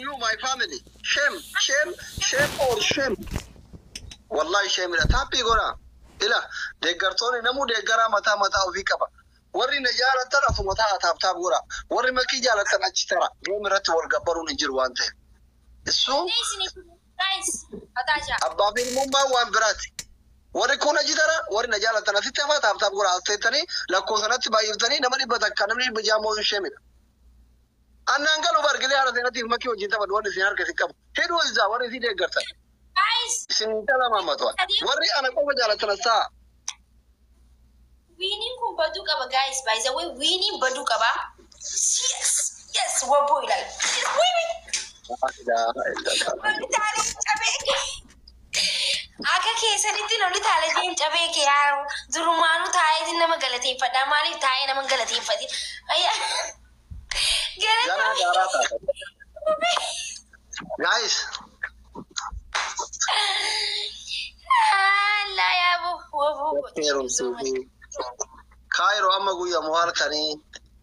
you, my family. Shame, shame, shame or shame. Wallahi shame dha. Taappii godhaa. Ila deeggartoonni namuu deeggaraa mataa mataa ofii qaba. Warri na jaalattan asuma ta'a, tap tap godhaa. Warri Makii jaalattan achi tara. Game irratti wal gabbaruun hin jiru waan ta'eef. Issu Guys, Ataasha. Abbaa fi ilmummaan waan biraati. Warri kun achi tara, warri na jaalattan asitti hafaa, tap tap godhaa. As teettanii lakkoofsanatti baay'iftanii nama 100, namni 600 moo shame dha. Annaan galu bargilee haala seenatiif Makii wajjin taphatu, warri isin harka isin qabu. Hidhuu isaa warri isin deeggartan. Guys, Isin jala mammatu. Warri ana qofa jaalattan as ta'a. Winiin kun baduu qaba, guys. By the way, winiin baduu qaba. Yes, waboo ilaali. Wii wii. Lolli taalee cabee. Akka keessanitti lolli taalee hin cabee kee yaa durumaanuu taa'eetiin nama galateeffadha. Maaliif taa'ee nama galateeffati? Ayyaa. Ganaa gaaraa taata. Guys, Allah yaaboo waboo. Heerumsiifi. Kaayiroo amma guyyaa moo halkanii,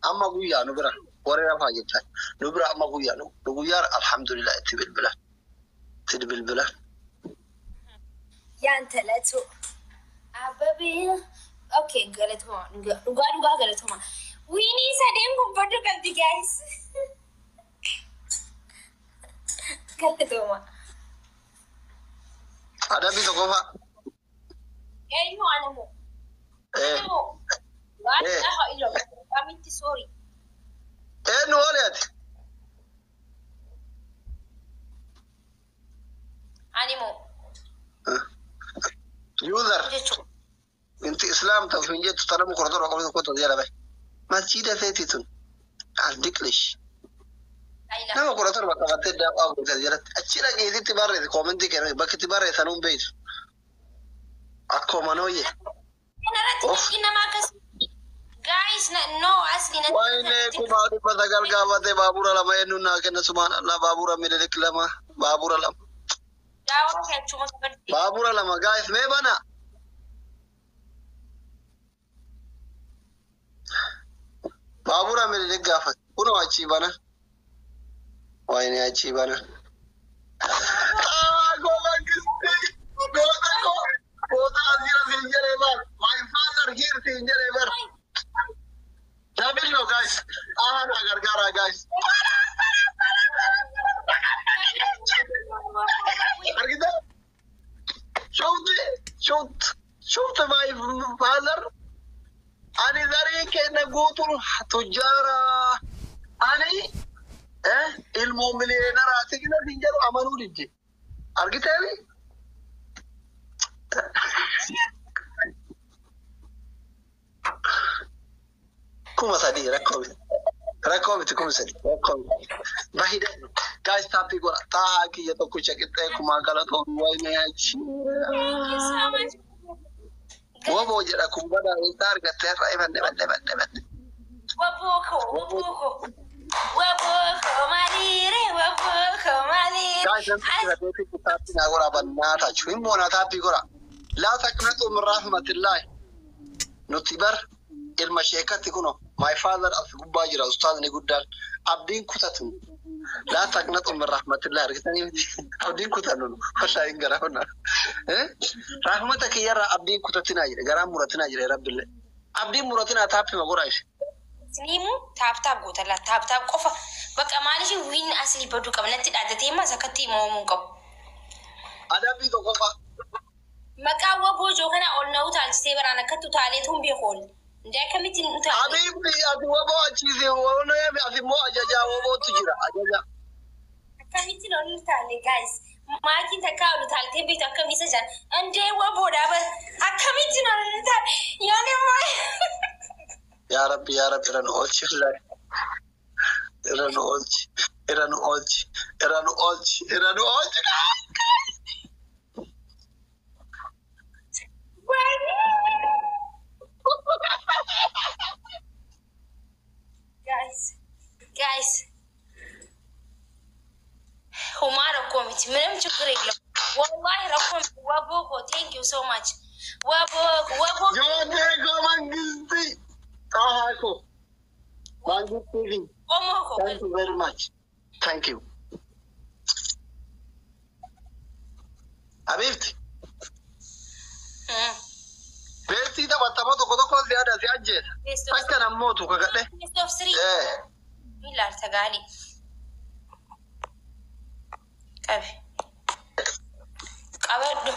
amma guyyaa nu bira warri rafaa jechaa nu bira amma guyyaa nu guyyaa, alhamdulillah, itti bilbila. Itti bilbila. Yaan talatu. Ababii. Okay, galatuma. Dhugaa dhugaa galatuma. Winii sadeen kun baduu qabdi, guys. Galatuma. Adabbii tokkoffaa. Eenyu, anamoo? Eh. Anamoo? Waan Eh. ilaha illallah. Kamitti, sorry. Eenyu oole ati? Animoo. User. Jechuudha. Inti Islaam ta'u hin jettu tanamu 17 qabdu tokko jala bahe. Masjiida feeti tun. Aldiqlish. Ayila. Nama 17 qabattee daawwaa goote jalatti. Achi dhageetitti barreesse, commentii kennu bakki itti barreessan hin beektu. Akkuma nooyye. Kanarratti Of. fakkii nama akkas. Guys, no, asli natti. Wayne 900,000 gaafatee baabura lama eenyuun naa kenna? Subhaan Allah, baabura Minilik lama, baabura lama. Daawwaa kee achuma kabadde. Baabura lama, guys, mee bana. Baabura Minilik gaafate kunoo achii bana. Wayne achii bana. Goota goota koo, goota as jira siin jedhee bar. My father here siin jedhee bar. Double no, guys. Ah, na gargaara, guys. Argita? Shufti, shuft, shufti, my father. Ani zarii kenna guutuun tujjaara. Ani ilmoo miliyeenaraati gina siin jedhu amanuu didde. Argiteemi? 3000 rakkoo miti. Rakkoo miti, 3000 rakkoo miti. Bahida. Guys, taappii godha. Taahaa kiyya tokkicha qixxee kumaa galatoon wayne achi. Thank you so much. Woboo jedha kun badaa eessaa argattee irraa ifanne banne banne banne. Waboo koo, waboo koo. Waboo koo maaliire, waboo koo maaliire. Guys, namni sadeetti taappii naa godhaa bannaa taachu. Hin moona, taappii godha. Laa taqnatu min rahmatillahi. Nuti bar ilma sheekatti kuno. My father as gubbaa jira, ustaazni guddaan. Abdiin kutatu. Laa taqnatu min rahmatillahi argitanii miti. Abdiin kutannu nu. Wallahi hin garaafna. Rahmata kiyyarraa abdiin kutatinaa jedhe. Garaan muratinaa jedhe rabbillee. Abdiin muratinaa, taappii ma godhaa ishee. Isiniimu tap tap goota laa, tap tap qofa. Bakka maaliif win asli baduu qaba natti dhaaddatee mas akkatti mo'amuu qabu. Adabbii tokkoffaa. Maqaa waboo joo kana ol na utaalchisee baraan akkatti utaaleetu hin beeku ol. Ndee akkamitti hin utaalle? Habiibni ati woboo achiisi wonoo, ati immoo ajajaa wobootu jira ajaja. Akkamittiin ol utaalle, guys? Maakiin takkaa ol utaaltee beektu akkam isa jaan. Ndee waboodhaa bar akkamittiin ol utaalle? Yoon immoo. Yaa Rabbi, yaa Rabbi, irra nu oolchi, irra nu oolchi, irra nu oolchi, irra nu oolchi, irra nu oolchi, irra nu oolchi. Guys, guys. ሁማ rakkoo miti, ምንም ችግር የለም። ወላሂ rakkoo miti. Waboo koo, thank you so much. Waboo waboo. Jootee koo, Mangisti Xahaa koo, Mangistii fi Qomoo koo. Thank you very much, thank you. Habiibti. Beestii taphatama tokko tokko si yaada si ajjeesa. Takka nammootu kakadhe. Best of three. Ee. Ilaalta gaarii. Qabi. Qabadhu.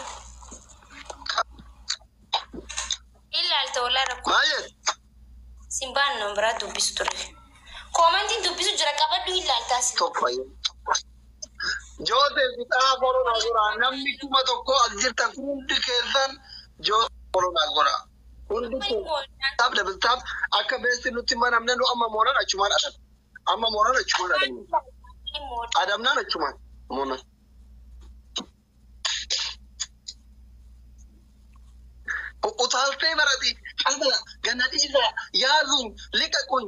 Ilaalta walaa rakkoo. Maal jedhu? Simbaan nama biraa dubbisu ture. Koomentiin dubbisu jira, qabadhu, ilaaltaas. Tokko. Joosef Ixaa Koronaa godhaa. Namni 1000 as jirtan hundi keessan Joosef Koronaa godhaa. Hundi keessan tap double tap akka beesti nutti banamne nu amma moonan achumaan adam. Amma moonan achumaan adamna. Adamnaan achumaan moonan. Utaaltee barati qaba ganna dhiisaa yaazuun liqaquun.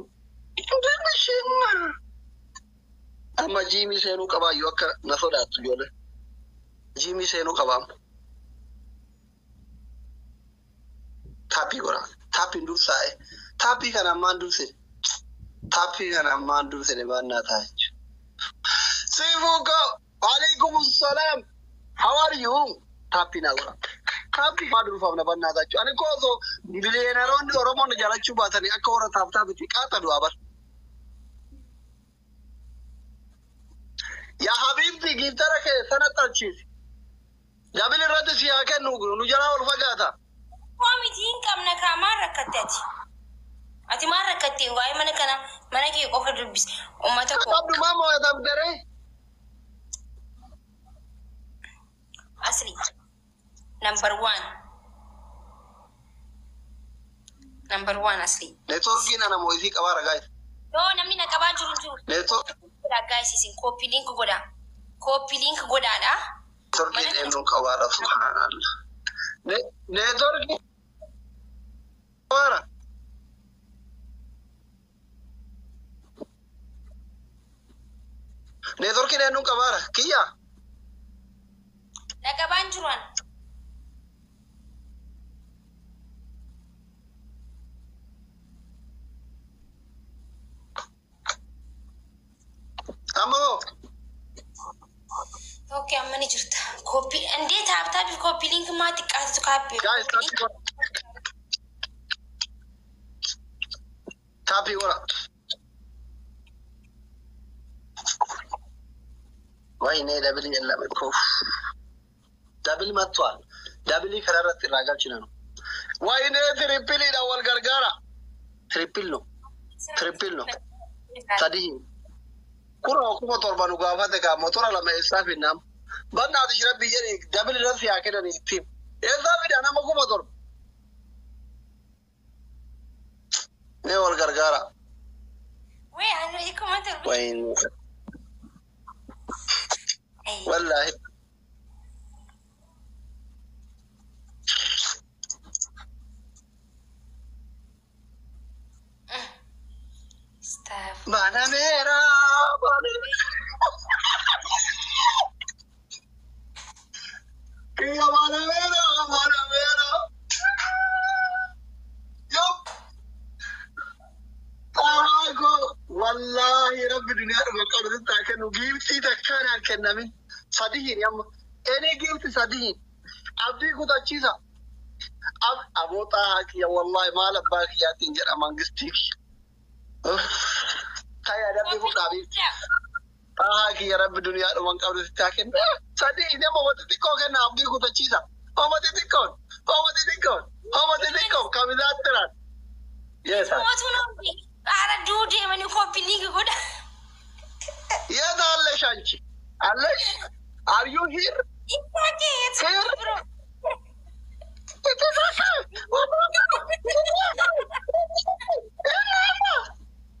Amma jiimii seenuu qabaayyuu akka na sodaattu ijoollee. Jiimii seenuu qabaam. Taappii godha. Taappiin dursaa'e. Taappii kana ammaan dursine. Taappii kana ammaan dursine baannaa ta'a jechuudha. Siifuuko, alaikum salaam. How are you? Taappii naa godha. Taappii maa durfaaf na bannaa ta'a jechuudha. Ani koo osoo biliyeenaroonni Oromoon na jaalachuu baatanii akka warra tap taappitti qaata du'aa bara. Yaa Habiibti, giiftara kee sana xalchiisi. Double irratti si haa kennu, nu jalaa ol fagaata. Koomiti hin qabna kaa, maal rakkatte ati? Ati maal rakkatte? Waa'ee mana kana mana kee qofa dubbisi. Uummata koo. Qabdu maa mo'atamtere? Asli. Number one. Number one asli. Neetwoorkiin ana mo'isii qabaa ragaa. Yoo namni na qabaa jiru jiru. Neetwoorkiin Guys, isin copy link godha. Copy link godhaadha. Eenyuun qabaadha, subhaanallah. Neetwoorkiin qabaara. Neetwoorkiin eenyuun qabaara? Kiyya. Na qabaan jiru an. Amma hoo? Okay, amma ni jirta. Copy indee tap tapiif copy link maa xiqqaatu kaappii. Guys, taappii godha. Taappii godha. ወይኔ double የለም እኮ፣ double መጥቷል። Double kanarratti irraa galchina ነው። ወይኔ triple dha, wal gargaara. Triple ነው፣ triple ነው። Sadii kunoo 7,000 nu gaafate kaa motora lama eessaa finnaam? Bannaati rabbi jedhi, double irratti haa kennanii ittiin eessaa fida nama 7,000? Mee wal gargaara. Wee ani 7,000. ወይኔ wallaahi. Staff. Banameera, banameera. Kiyya banameera, banameera. Yup. Xaako wallaahi rabbi duniyaa dhuga qabdu taa kennu giiftii takkaan kennamin sadihin amma any giifti sadihin abdii kutachiisa. Aboo xaahaa kiyya, wallaahi maal abbaa kiyyaatiin jedha mangistii kiyya. Kaya rabbi fudhaa biifti. Xaahaa kiyya, rabbi duniyaa dhuman qabdu taa kennu. Sadii nama wanta xiqqoo kenna, abdii kutachiisa. Homa xixiqqoon, homa xixiqqoon, homa xixiqqoon kamisaattiraan. Yes, sir. Mootu nooti. Haara duu deemanii copy link godha. የት አለሽ አንቺ? አለሽ? Are you here? It's okay. It's Here? okay, bro. It is okay.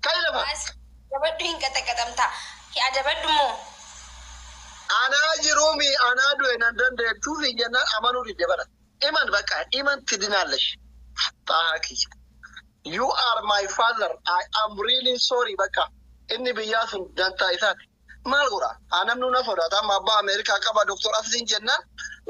Kai lafa. As dabadhu, hin qaxaqaxamta. Adabadhu immoo. Anaa jiruumi anaa du'e nan dandeettuu fi jennaan amanuu didde bara. Iman bakka iman tidinaallesh. Xaahaa kiyya. You are my father. I am really sorry bakka. Inni biyyaa sun dantaa isaati. Maal godha? Namni na sodaata. Amma abbaa Ameerikaa qaba Doktor Asliin jennaan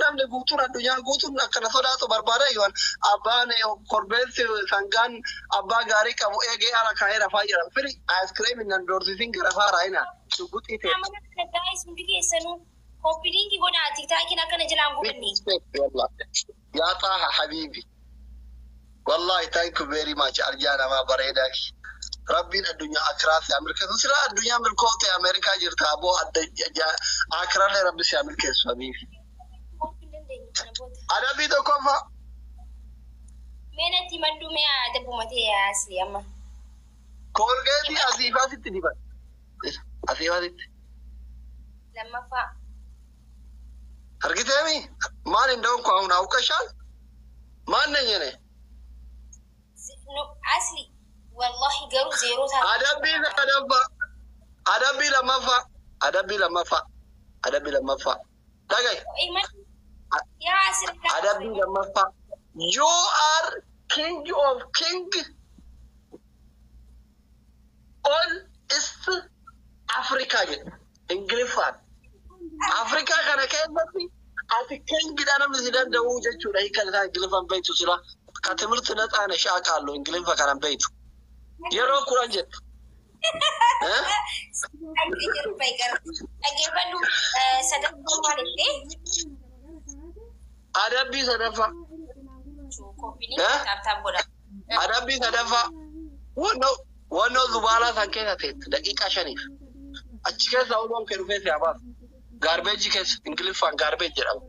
namni guutuun addunyaan guutuun akka na sodaatu barbaada yoon abbaan korbeessi sangaan abbaa gaarii qabu eegee ala kaa'ee rafaa jira. Firi aayiskiriimii nan doorsisin gara faaraa ina. Shuguxii ta'e. Nama kana guys, hundi keessanuu Copy link godhaa, TikTokiin akkana jalaan gubanne. Wallah. Yaa Xaaha habiibi. Wallahi, thank you very much. Arjaa namaa bareedaa. Rabbiin addunyaa akiraa si milkeessu. Sila addunyaa milkoofte Ameerikaa jirta aboo, adda akiraallee Rabbi si milkeessu, habiibi. Hin dandeenyu kana booda. Adabbii tokkoffaa. Mee natti maddu, mee adabumatee asli amma. Koolgeetii asiifaasitti diban. Asiifaasitti. Lammaffaa. Argiteemi? Maal hin da'u kun hawqashaan? Maal na nyene? No, asli. Wallahi garuu zeeroo taate. Adabbii sadaffaa. Adabbii lammaffaa. Adabbii lammaffaa. Adabbii lammaffaa. Dhaga'i. Yaa asli. Adabbii lammaffaa. You are king of king all East Africa jedha. Ingiliffaan. Afrikaa kana keessatti ati kingidha, namni si danda'u jechuudha. Hiikan isaa Ingiliffaan beektu sila. Ka timirti naxaane shaaqaallu Ingiliffa kanan beektu. Yeroo 10 jedhu. Dhaggeeffadhu, sadaffaa maal illee? Adabbii sadaffaa. Copy link tap tap godha. Adabbii sadaffaa. Wannoo zubaalaa san keessa teette daqiiqaa 5f. Achi keessa odoon kee dhufee si habaas. Garbage keessa, Ingiliffaan garbage jedhama.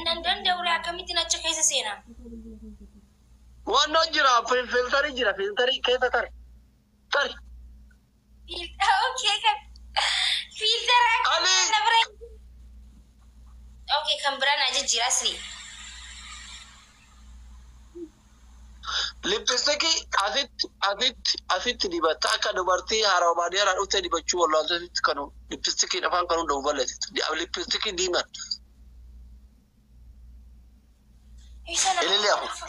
Nan danda'u, akkamittiin achi keessa seena? Wannoo jira, filterii jira, filterii keessa tare. Tare. Okay, kan filtera Ali! Okay, kan biraa na jijjiira asli. Lipstickii asitti asitti asitti dibatta, akka dubartii haarawaa baadiyyaa dhuftee dibachuu wallaaltositti kanu lipstickiin afaan kan hunda balleessitu. Lipstickii diimaan. Ilillee hafu.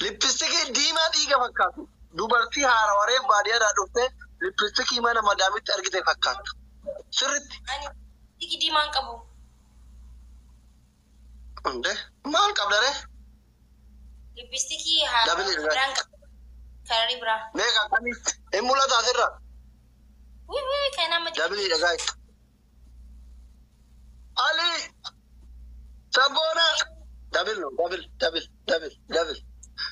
Lipstickii diimaa dhiiga fakkaatu. Dubartii haarawaa reef baadiyyaadhaa dhuftee lipstickii mana madaamitti argite fakkaatu. Sirritti. Ani lipstickii diimaan qabu. Hundee maal qabda ree? Lipstickii haarawaa Dabili irraa. Biraan qabu. Kalarii biraa. Meeqa akkamii? Hin mul'atu asirra. Wii wii, kan nama Dabili dhagaa. Ali! Sabboona! Double no, double, double, double, double.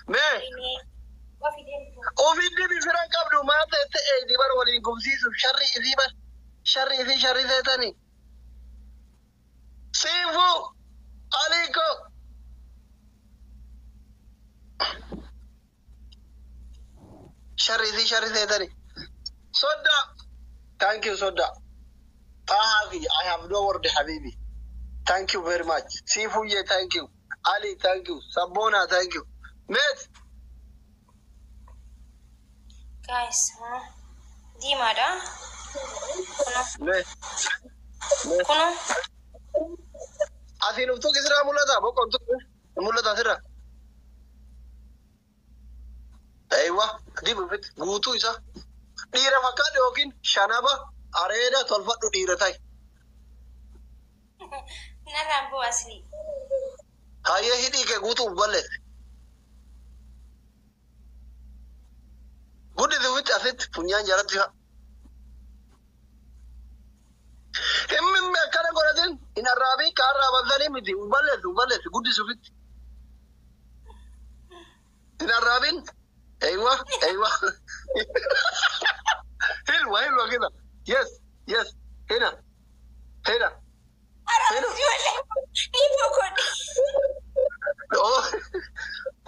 Mee ofitti bifira qabdu maal ta'e eedii bar waliin gubsiisuuf sharri isii bar sharri isii sharri seetanii. Siifuu! Aliiko! Sharri isii sharri seetanii. Sodda! Thank you, Sodda. Tahafi, I have no word, Habibi. Thank you very much. Sifuye, thank you. Ali, thank you. Sabona, thank you. Mate, Guys, diimaadha. Kuno. Mate, mate. Kuno. Asiin uftuu kisirraa mul'ata? Boqqoon mul'ata asirra. Eeywa, dibu ofitti guutuu isaa. Dhiira fakkaadhu yookiin shanaba areeda tolfadhu, dhiira ta'i. Narraan bu'u asli. Hayyee, hidhii kee guutuu balleesse. Guddisi ofitti, asitti funyaan jalatti fa'a. Himmi akkana godhatin hin arraabiin, ka arraabansanii miti, balleessu balleessu, guddisi ofitti. Hin arraabin. Eeywa, eeywa. Hilwa, hilwa kida. Yes. Hina. Hina. Ara, ijoollee ni boqodhe. Oh,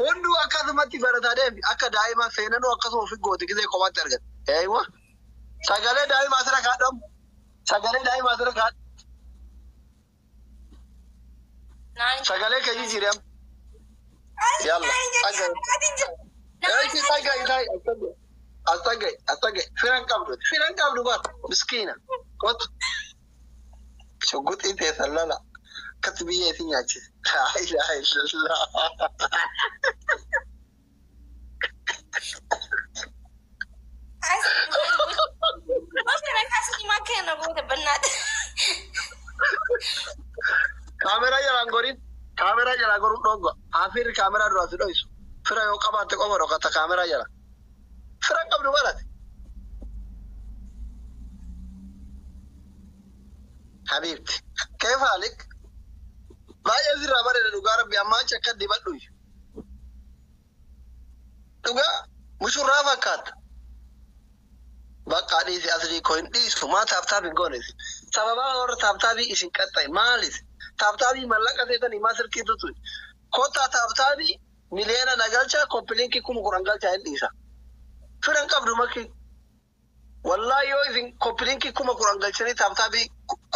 hunduu akkasumatti barataa deemi. Akka daa'ima seenanuu akkasuma ofi gooti gisee kophaatti argate. Eeywa. Sagalee daa'ima asirra kaadhamu. Sagalee daa'ima asirra kaadhamu. Sagalee kee jijjiiram. Yalla, dhaga'i. Eeyi, dhaga'i, dhaga'i. As dhaga'i, as dhaga'i. Firan qabdu, firan qabdu bar. Miskiina. Kottu. Shugguxii teessan lala. Akkatti biyya isin nyaachise. Laa ilaaha illallah. Asli maal goota bannaata. Kaameraa jalaan goriin. Kaameraa jalaa goruun dhogga. Hafiirri kaameraa duraa si dho'isu. Fira yoo qabaatte qofa dhokata kaameraa jala. Fira hin qabdu barate. Habiibti. كيف حالك؟ Baay'ee sirraa bareeda, dhugaa rabbi, ammaa achi akka dibadhu. Dhugaa mushurraa fakkaata. Bakka dhiisi, asii koo hin dhiisu, maa tap tap hin goones. Sababaa warra tap tapii isin qaxxaye maalis? Tap tapii mallaqa seetanii maa silkii tutu. Kottaa tap tapii miliyoona nagalchaa, copy linkii 10,000 galchaa, hin dhiisa. Firan qabdu makki. Wallaahi yoo isin copy linkii 10,000 galchanii tap tapii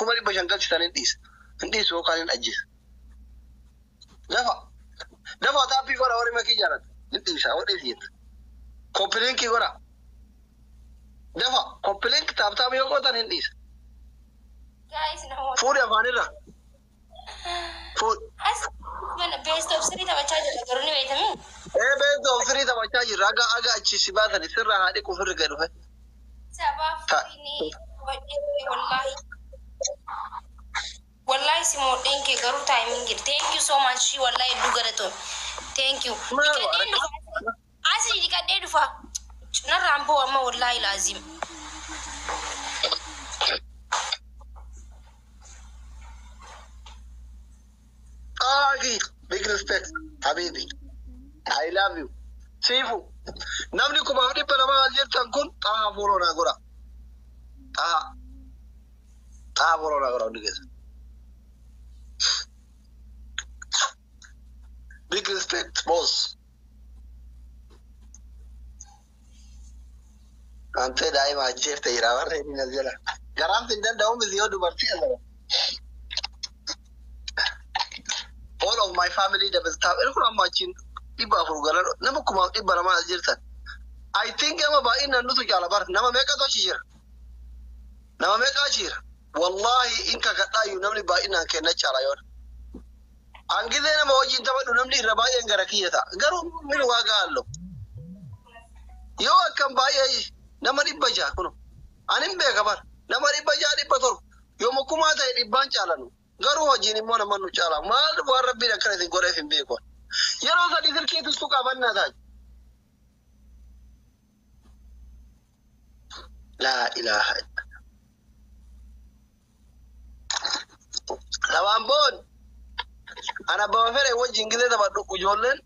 500,000 galchitan, hin dhiisa. Hin dhiisu yookaan hin ajjeesa. Lafa. Lafa tapii godha warri makii jaalatu. Hin dhiisa, warri dhiisi. Copy linkii godha. Lafa copy link tap tapii yoo gootan hin dhiisa. Guys, namoota. Fuudhi afaanirra. Fuudhi. As mana best of three taphachaa jirra, garuu ni beektamii? Ee, best of three taphachaa jirra. Aga achi si baasani sirraa haadhi qufirri gad dhufe. Sabaaf ni wallahi. Wallahi si moodheen kee garuu timing jira. Thank you so much. Wallahi hedduu galatoon. Thank you. Maal? Dhiqadheen dhufa. Asii dhiqadhee dhufa. Narraan boo amma, wallahi laazim. Aagi, big respect, habibi. I love you. Siifu. Namni 2,200 as jirtan kun xaha follow naa godha. Xaha. Xaha follow naa godha hundi keessa. Big respect, boss. Antee daa'ima ajjeefte jira warra inni as jala. Garaan hin danda'u miti yoo dubartii asara. All of my family double tap. Inni kun amma achiin 400 galan, nama 2,200 as jirtan. I think ama baay'inaan nutu caala bar, nama meeqatu achi jira? Nama meeqa achi jira? Wallahi in kakadhaayyuu namni baay'inaan kenna caala yoona. Hangizee nama wajjin taphadhu namni irra baay'een gara kiyya ta'a. Garuu min waa gaallo. Yoo akkam baay'ee nama 600 kuno. Ani hin beeka bar. Nama 600, 700. Yoo kumaa ta'e dhibbaan caalanu. Garuu hojiin immoo nama nu caala. Maal waan rabbiin akkana isin godheef hin beeku. Yeroo sadii silkii tustuu qabannaa ta'a. Laa ilaaha illa. Sabaan boon ana abbaa fedhe wajjin gisee taphadhu, ijoolleen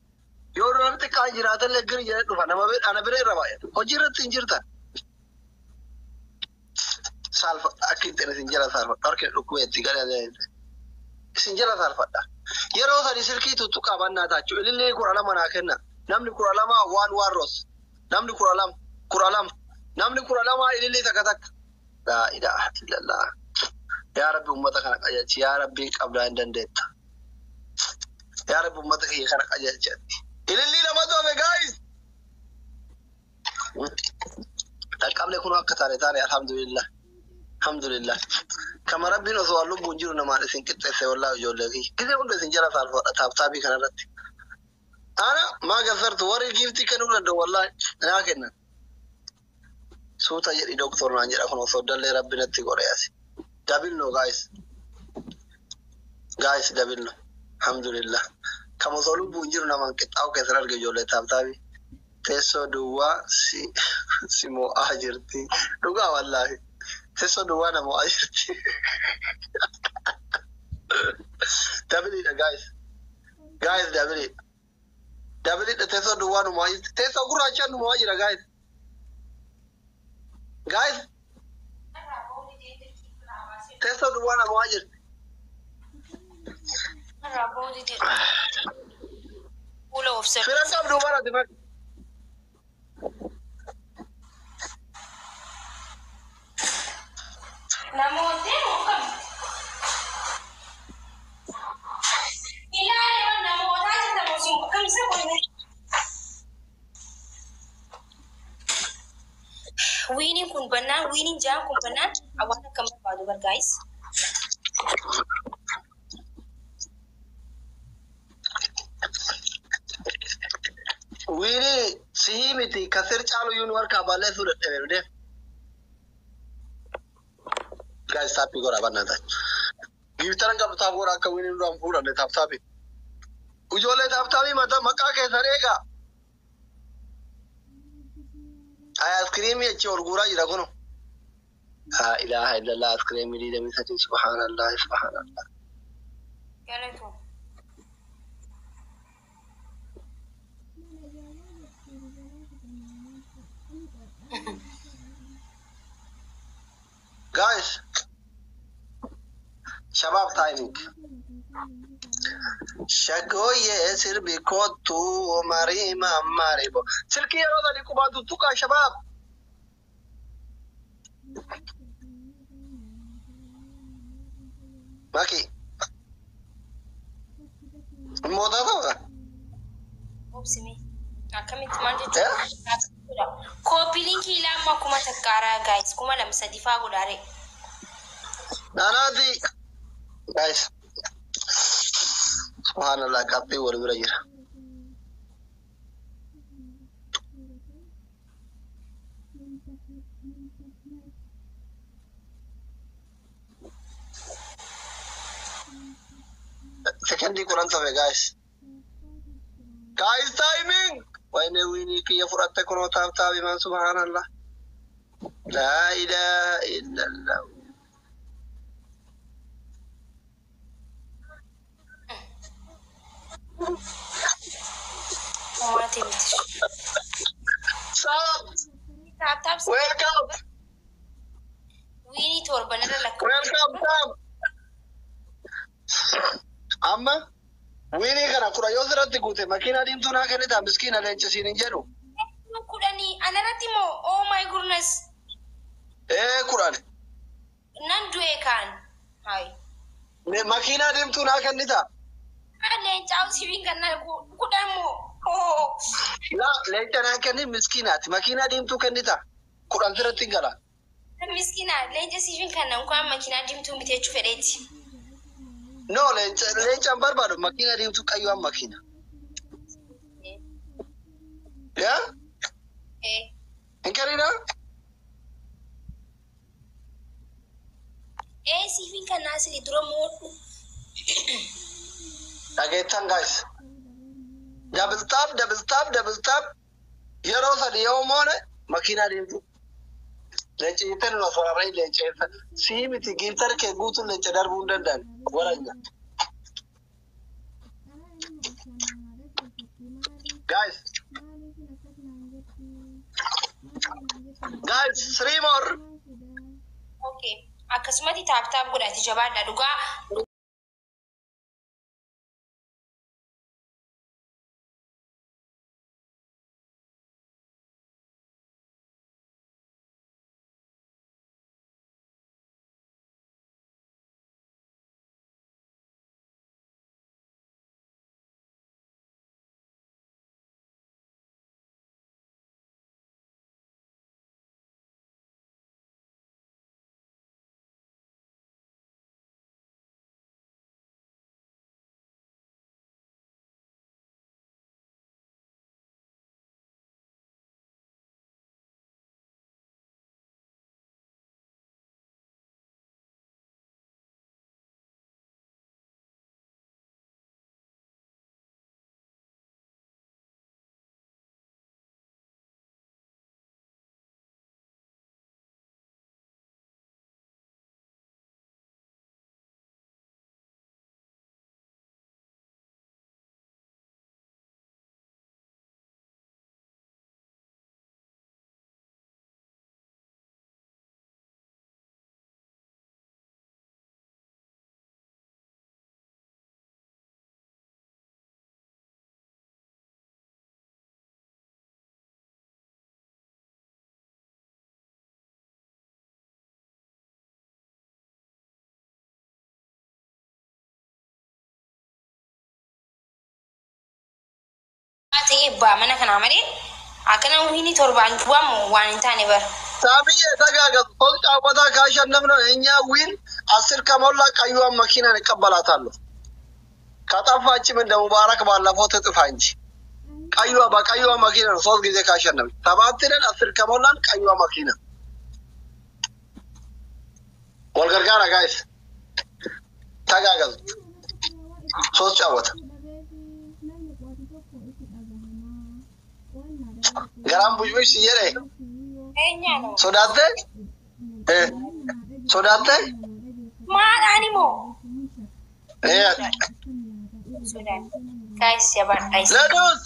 yoo namni xiqqaan jiraatallee giri jedhee dhufa, nama ana bira irra baay'atu. Hojii irratti hin jirtan. Saalfadha, akka ittiin isin jala saalfadha, harka dhukkubee itti galee isin jala saalfadha. Yeroo sadi silkii tuttu qabannaa taachuu, ilillee 12 naa kenna. Namni 12 waan waan roos. Namni 12, 12, namni 12 ilillee takka takka. Laa ilaaha illallah. Yaa Rabbi, uummata kana qajeelchi. Yaa Rabbi, qabdaa hin dandeetta. Yaa Rabbi, uummata kiyya kana qajeelchi. Ilillii lamatu hafe, guys. Dhaqqabne kun akka taane taane, alhamdulillah. Alhamdulillah. Kama Rabbiin osoo waan lubbuun jiru namaan isin qixxeesse, wallaahi ijoollee kiyya. Gisee hunda isin jala saalfadha tap tapii kanarratti. Ana maa gazzartu, warri giiftii kennuu danda'u wallaahi naa kennan. Suuta jedhi doktor naan jedha, kun osoo dallee Rabbi natti godhe asi. Double no, guys. Guys, double no. Alhamdulillah. Kama osoo lubbuun jiru namaan qixxaa'u keessan arge, ijoollee tap tapii. Teessoo duwwaa si mo'aa jirti. Dhugaa wallaahi. Teessoo duwwaa na mo'aa jirti. Doubleiidha, guys. Guys, doubleiidha. Doubleiidha, teessoo duwwaa nu mo'aa jirti. Teessoo gurraachaan nu mo'aa jira, guys. Guys, teessoo duwwaa na mo'aa jirti. Irraa boodi jedhu. Fuula of sirrii. Firan qabdu barate fakki. Namoonni akkam. Ilaali, waan namootaa jirtan osoo akkam isa godhani. Winiin kun bannaan, winiin jaan kun bannaan hawaasa akkam barbaadu bar, guys. Winii sihii miti, kasir caalu iyyuu nu harkaa balleessuu dadhabe deem. Guys, tapii godhaa bannaa ta'a. Giiftaran qabdu tap godhaa, akka winii duraan fuudhanne tap tapii. Ijoollee tap tapii mata maqaa keessan eegaa. Aayiskiriimii achi ol guuraa jira kuno. Laa ilaaha illallah, askireemii 23, subhaanallah, subhaanallah. Galatu. Guys, shabaab, timing. Shagooyyee sirbi kottu marii mammaribo. Silkii yeroo sadi qubaan tuttuqaa, shabaab. Maki. Mootaa ta'uudha. Obsimi. Akkamitti maal jechuudha? Copy linkii ilaa 1000 guys, 2000 3 faa godhaare. Naanaati. Guys. Subhaanallah, qabxii wal bira jira. Sekendii 10 tafe, guys. Guys, timing. Wayne winii kiyya fudhatte kunoo tap tap himan, subhaanallah. Laa ilaaha illallah. Uumaati miti. Sam, Tap tap. Welcome. Winii 7 irra lakka. Welcome, Sam. Amma winii kana 10 yoo sirratti guute makiinaa diimtuu naa kennita, miskiina leenca siin hin jedhu. 10 anarratti moo? Oh my goodness. Ee, 10. Nan du'e kaan. Hai. Makiinaa diimtuu naa kennita. Leencaa sibiin kan 10 moo? Oh. Laa, leenca naa kenni, miskiinaati. Makiinaa diimtuu kennita. 10 sirratti hin gala. Miskiina leenca sibiin kan nan makiinaa diimtuu bitachuu fedheeti. No, leenca leencaan barbaadu, makiinaa diimtuu, qayyuwaan makiina. Yaa? Eh. Hin kenninaa? Eh, sibiin kan asli dura moodhu. Dhageettan, guys. Double tap, double tap, double tap. Yeroo sadi yoo moone makiinaa diimtuu. Leenca jettee nu asfaarree leenca eessa. Sii miti, gifter kee guutuun leenca darbuu hin danda'an. Waranya. Guys. Guys, three more. Okay. Akkasumatti tap tap godhati jabaadha dhugaa. Ta'e mana kanaa malee akkana winii 7n duwwaamu waan hin taane bara. ሳሚዬ ተጋገዝ። ሶስት ጫወታ ካሸነፍነው እኛ win 10 ከሞላ ቀዩዋን መኪናን እቀበላታለሁ። ከጠፋችም እንደ ሙባረክ ባለፈው ትጥፋ እንጂ ቀዩዋ በቀዩዋ መኪና ነው። ሶስት ጊዜ ካሸነፍን ሰባት ነን። 10 ከሞላን ቀዩዋ መኪና። Wal gargaaraa, guys, ተጋገዙ። ሶስት ጫወታ garaan bushbush si jedhe Eenyaa nama. Sodaatte. Sodaatte? Maal ani moo? Ee ati. Sodaan. Guys, jabaadhaa isin. Ledus!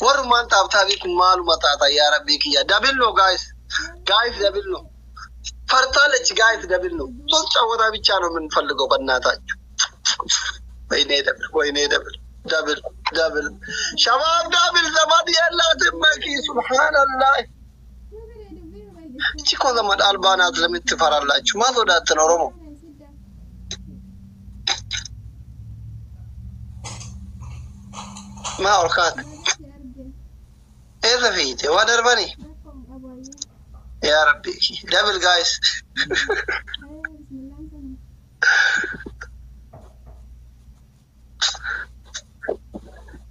Warrumaan tap tapii kun maaluma taata yaa rabbii kiyya. Double ነው guys. Guys, double ነው። ፈርታለች guys, double ነው። ሶስት ጨዋታ ብቻ ነው የምንፈልገው በእናታችሁ። ወይኔ double፣ ወይኔ double፣ double፣ double፣ ሸባብ double። ዘመድ የላትም መኪ፣ ሱብሃንአላህ። እቺ እኮ ዘመድ አልባ ናት። ለምን ትፈራላችሁ? ማስወዳትን ኦሮሞ ማ ኦልካት eessa fiite waa darbani yaa rabbi, double guys.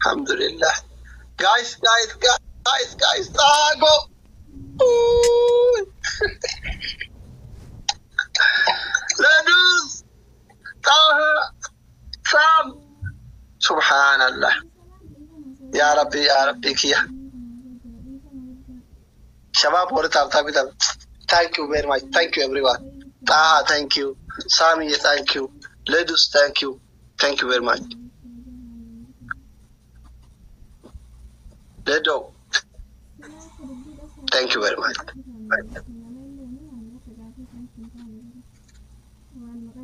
Alhamdulillah. Guys, guys, guys, guys, go. Ledus, Taha, Sam. Subhanallah. Ya Rabbi, Ya Rabbi kiya. Shabab warri tap tap tap. Thank you very much. Thank you, everyone. Taha, thank you. Sami, thank you. Ledus, thank you. Thank you very much. Ledo, thank you very much.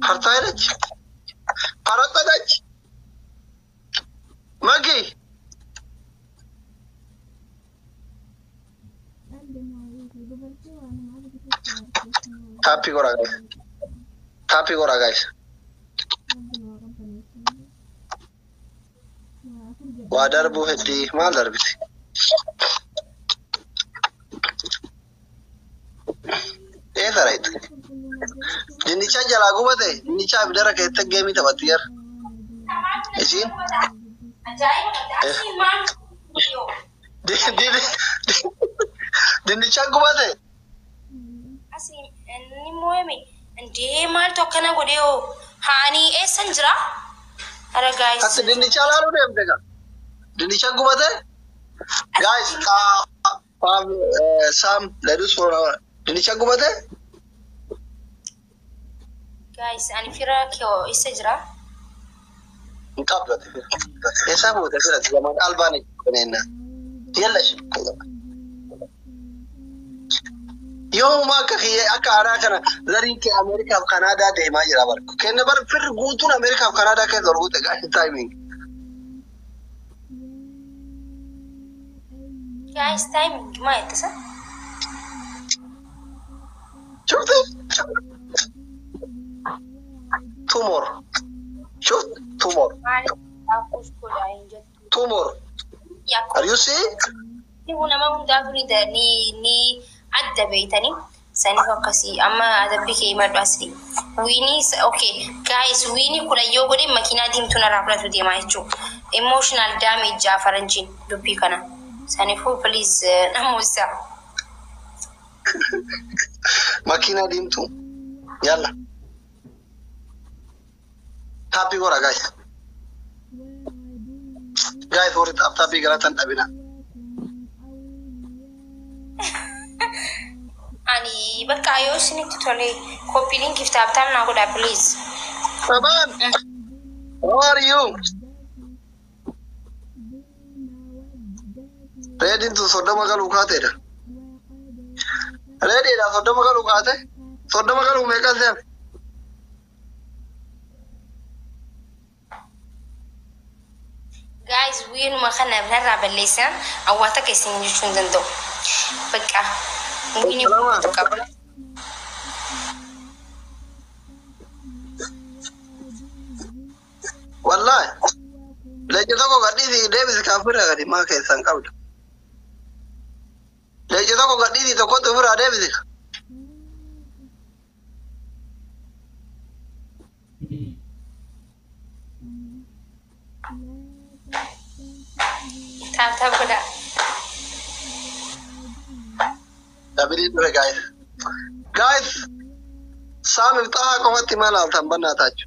ፈርታለች፣ ፈረጠጠች። መጊ። Tap godhaa guys. Tap godhaa guys. Waa darbuu heddii maal darbite? Eessa rayit? Dinnicha jalaa gubate, dinnicha abidara keessatti geemii taphatti jira. Isiin Ajaa'iba! Asii maal? Dinnicha gubate. Asii inni moo'ame. Indee, maaltu akkana godhee hoo? Haanii eessan jira? Ara guys. Ati dinnicha laaluu deemte ka? Dinnicha gubate? Guys, Sam, Ledus for dinnicha gubate? Guys, ani fira kee eessa jira? Hin qabdu ati fira. Eessaa fuute fira zaman albaanii kuneenna. Yalla shi. Yoomuma akka kiyya akka aadaa kana zariin kee Ameerikaaf Kanaadaa deemaa jira bara. Kenna bara firri guutuun Ameerikaaf Kanaadaa keessa ol guute, guys, timing. Guys, timing maa ittisa? Shufti? Two more. Shuft, two more. Maaliif akkus godhaa hin jettu? Two more. Are you see? Nama hundaatu ni adda beeytanii saniif akkasii amma adabbi kee himadhu asli. Winii, okay guys, winii 10 yoo godhe makiinaa diimtuu narraa fudhatu deemaa jechuudha. Emotional damage jaa faranjiin dubbii kana. Saniifuu please namoota. Makiinaa diimtuu. Yalla. Tap godhaa guys. Guys, warri tap tapii galatan dhabina. Ani bakka yoo isinitti tole copy linkiif tap tap naa godhaa, please. Saban! How are you? Reediin tun 30 galuu kaateedha. Reediidha, 30 galuu kaate. 30 galuu meeqa seeme? Guys, winuma kana narraa balleessan awwaata keessan jechuu hin danda'u. Bakka winii qaba. Wallahi. Leenca tokko gadhiisii deebisi kaafirra gadi maa keessan qabdu. Leenca tokko gadhiisii tokkotti ofirraa deebisi. Tap tap godhaa. Doubleii dhufe guys. Guys, Saamif xahaa qofatti maal haaltan bannaataachu.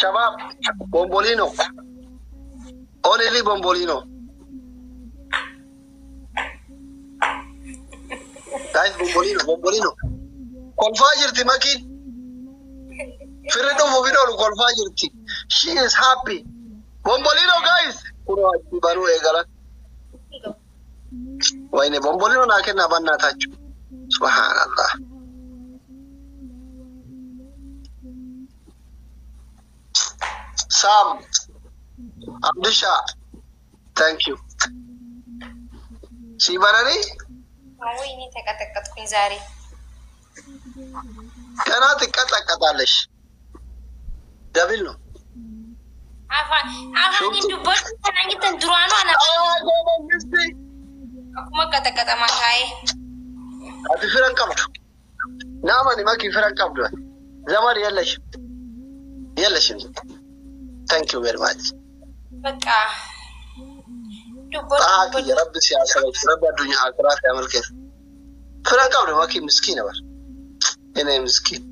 Shabaab bombolino. Only bombolino. Guys, bombolino, bombolino. Kolfaa jirti makiin. Firri dhufu fi dholu kolfaa jirti. She is happy. Bombolino, guys. Kunoo achi baruu eegalan. Wayne bombolino naa kennaa bannaa taachu. Subhaanallah. Sam. Abdisha. Thank you. Si bananii? ወይኔ ተቀጠቀጥኩኝ ዛሬ። ገና ትቀጠቀጣለሽ። Double ነው። Afaaniin dubbachuu kana jettan duraanuu ana akkuma qaxaqaxamaa taa'ee. Ati firan qabdu. Naamani maki firan qabdu. ዘመድ የለሽም የለሽም። Thank you very much. በቃ Xahaa kiyya rabbi si haa kabaju, rabbi addunyaa akiraa si haa milkeessu. Firan qabdu maki miskiina bar. እኔ ምስኪን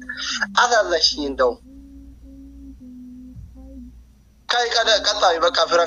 አሳዘንሽኝ እንደውም። ቀጣዩ በቃ ፍረ